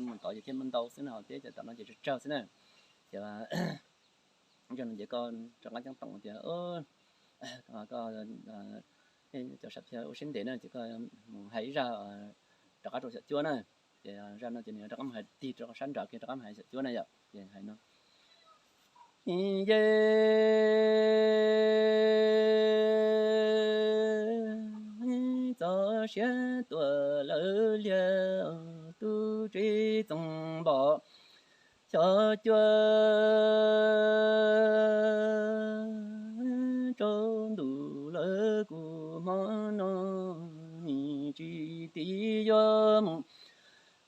mus tod ces thiaj muaj ntau xwb no, peb cov tom no ces tsawg tsawg xwb na. Ces zaj no ces koj rov qab ceeb toom tias, koj, cov sam phiaj ua siab ntev na, ces koj mus hais ib zaj rov qab rau xyom cuab na. Ces zaj no ces nws rov qab mus hais tig rau sab nram kiag, rov qab mus hais xyom cuab na yom. Ces hais no: Ye, txog siab tuam lawv liag, tub tsev txoos npom xyom cuab, tsaus ntuj lawm kuv hmo no, nim tsis tiv yuav mus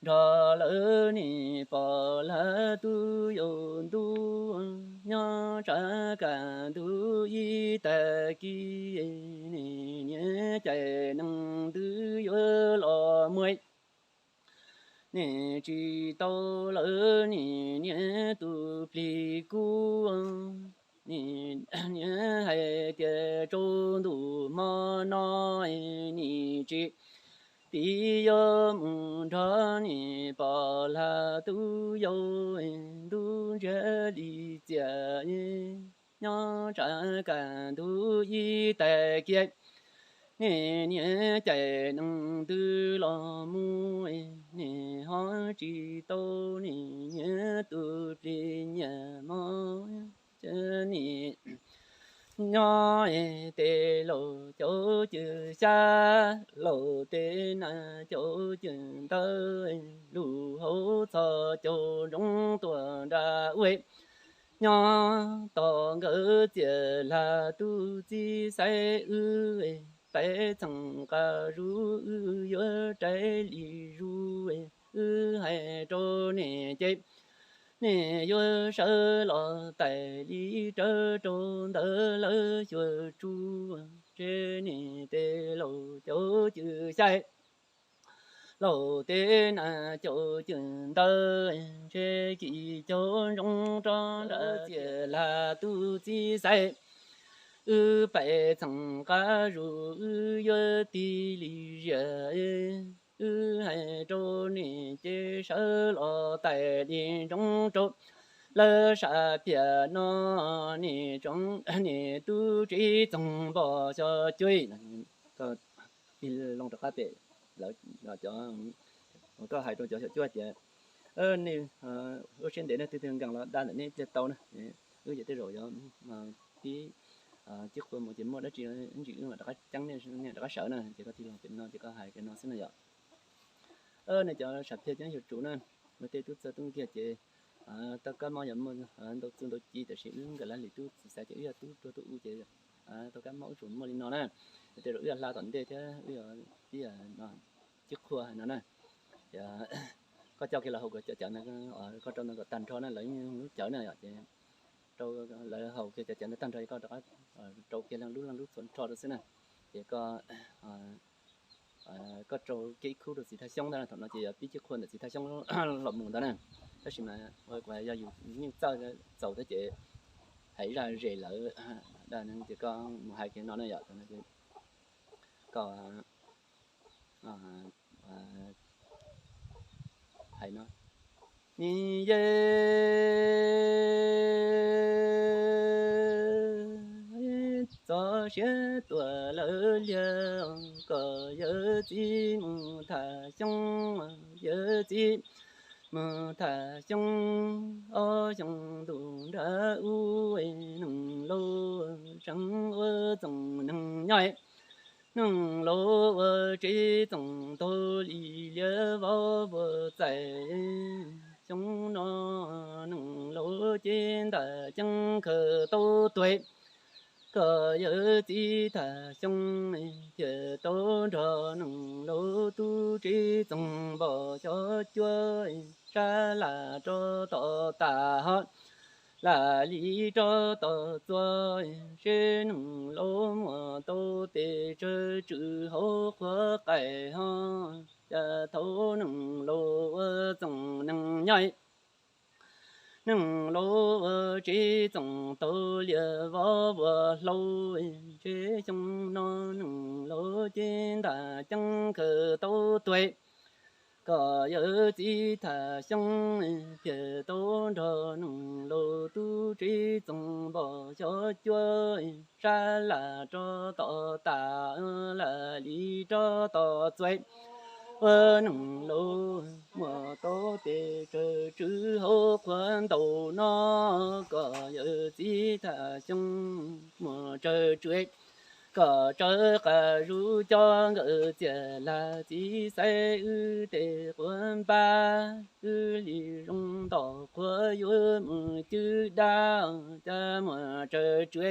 nrog lawv, nim pom lag tub yau ntuj, nyob tsam kaj ntug ib tag kis, nim niam cais nees twb yuav los muaj, nim tsis tau lawv, nim niam tus plig kub, nim niam hais tias tsaus ntuj hmo no, nim tsis tiv yuav mus nrog, nim pom lag tub yau ntuj ntsiag li txias, nyob tsam kaj ntug ib tag kis, nim niam cais nees twb los mus, nim ho tsis tau, nim niam tus plig nyiam mog. Ces nim nyob tes laus caum cwm xya, laus tes nas caum cwm ntawd, lub hauv txhos caum ntsoov tuaj nram ub, nyob tos nkawd txias lag tub txib xaiv, wb pais txheem qab zus, wb yuav rais li zus, wb hais rau nim ces nim yuav sawv los tais li rawv rau ntawd lawv xyuas tsuj. Ces nim tes laus caum cwm xya, laus tes nas caum cwm ntawd, ces kis caum ntsoov rov nram txias lag tub txib xaiv, wb pais txheem qab zus, wb yuav tig li zias, wb hais rau nim ces sawv los tais li ntsoov rau lawv sam phiaj no, nim tsoov, nim tub tsev txoos npom xyom cuab. Koj tig loo rov qab pem lawv, cov, koj hais rau cov xyom cuab tias, nej ua siab ntev ne, twg twg nkees los da ntawm nej pliag tau na. Wb ces tej zaum yog pib, tib qhua mus ces muaj dab tsi ntsis wb mam rov qab ceeb nej rov qab sawv na. Ces koj tig loo pem no ces koj hais kiag no xwb na yom. Nej cov sam phiaj ceeb xyuam tsuv na, luag tej tub txawj tub nkiag ces tau kab mob yog muaj ntau txuj ntau ci, tiam sis wb nkawm lab lis tub txwv xaiv ces wb yog tub ruag tub u ces tau kab mob wb tsuas muaj li no na. Tej zaum wb yog hla tom ntej thiab wb yog tib, tib qhua no na. Ces koj coj kiag los haus kom cawv cawv na, koj rau ntawd kom tag nrho na, lawv yeej lub cawv na yom, ces rau lawv haus kiag cawv cawv ntawd tag nrho ces koj rov qab rau kiag leej lub leej lub txhua nrho rau xwb na. Ces koj, koj rau kiag ib khub rau txiv Thaj Xyoob ntag, thaum no ces yog pib tib qhua ntawm txiv Thaj Xyoob los mus ntawd na. Tab sis mas ua kuv yog yus yeej txawj txaus thiab ces hais zaj zes lawm, ces koj mus hais kiag no na yom, koj hais no: Nim ye, txog siab tuam lawv liag, kom yawm txiv mus tham xyoob, yawm txiv mus tham xyoob, ob xyoo ntuj nrab ub, neeg laus tseem ua txoom neeg nyob. Neeg laus ua tsev txoos taug li liab vov vuas txais. Xyoo no neeg laus cev ntaj ceeb khaws tau tuag, koj yawm txiv tham xyoob thiaj tau nrog neeg laus tub tsev txoos npom xyom cuab, sab lam rov tom tas hov, lam li rov tom txua, seb neeg laus muaj tau pes tsawg tswm hauv qhuav qaim hov, cas thaum neeg laus ua txoom neeg nyob. Neeg laus ua tsev txoos taug liab vov vuas hlau, ntshe xyoo no neeg laus cev ntaj ceeb khaws tau tuag, Koj yawm txiv Thaj Xyooj, phiaj tau nrog neeg laus tub tsev txoos npog xyov cuab, sab laj rov tom tas, laj li rov tom txuas. Ua neeg laus muaj tau tes tsawg tswv hauv qhua ntaus no, koj yawm txiv Thaj Xyooj muaj tsawg tswv. Koj tsawv qas zus coj nkawm txiag lag txiv xaiv wb tej quav npab, wb li zoo nto qhuav yuav mus cwb dab, cas muaj tsawg tswv.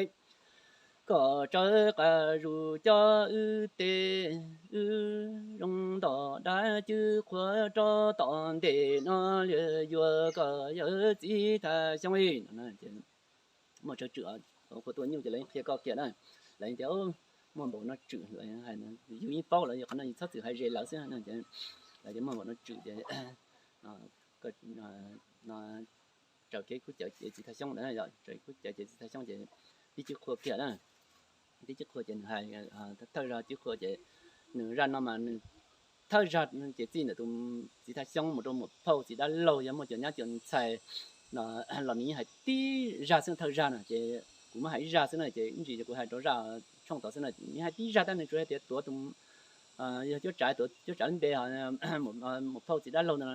Koj tsawv qas zus coj wb tej, wb zoo nto dab cwb qhuav rov tom ntej no, liag yuav koj yawm txiv Thaj Xyooj. Muaj tsawg tswv, qhuav tuaj nyuj ces lawv qhia koj kiag na. Lawv tias muaj npaum no tswv, yus yeej paub lawm, yog qhov no yus txhob txwm hais ze lawv xwb. Lawv tias muaj npaum no tswv ces raws kev kub cawv cev txiv Thaj Xyooj na, raws kub cawv cev txiv Thaj Xyooj ces tib cwb qhua kiag na. Tib cwb qhua ces nws hais thawj zag cwb qhua ces nws zaj no mas nws thawj zag ces txij ntawm tus txiv Thaj Xyooj mus rau muam phauj txiv dab laug, yog muaj cov nyab cov ntxhais no los nws yeej hais tib zag xwb, thawj zag na ces kuv muab hais ib zag xwb na ces ib ntsis kuv hais rau zaj tshooj tod xwb na, nws hais tib zag tab nws tsuas hais tias tuav tus, yog cuab tsav, tuav cuab tsav lub npe, muam phauj txiv dab laug no,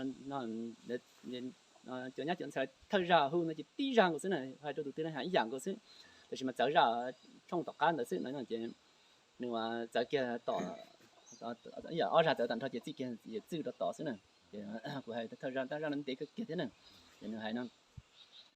cov nyab cov ntxhais thawj zag hu no ces tib zag nkaus xwb na, hais rau tus twg los hais ib yam nkaus xwb. Tab sis mas txawv zaj tshooj tom qab ntawd xwb no ces nws txawv kiag tom, ob zag txawv tom nrho ces txij kiag txwj rau tod xwb na. Ces kuv hais thawj zaj, thawj zaj no ntev kawg kiag thiab na. Ces nws hais no,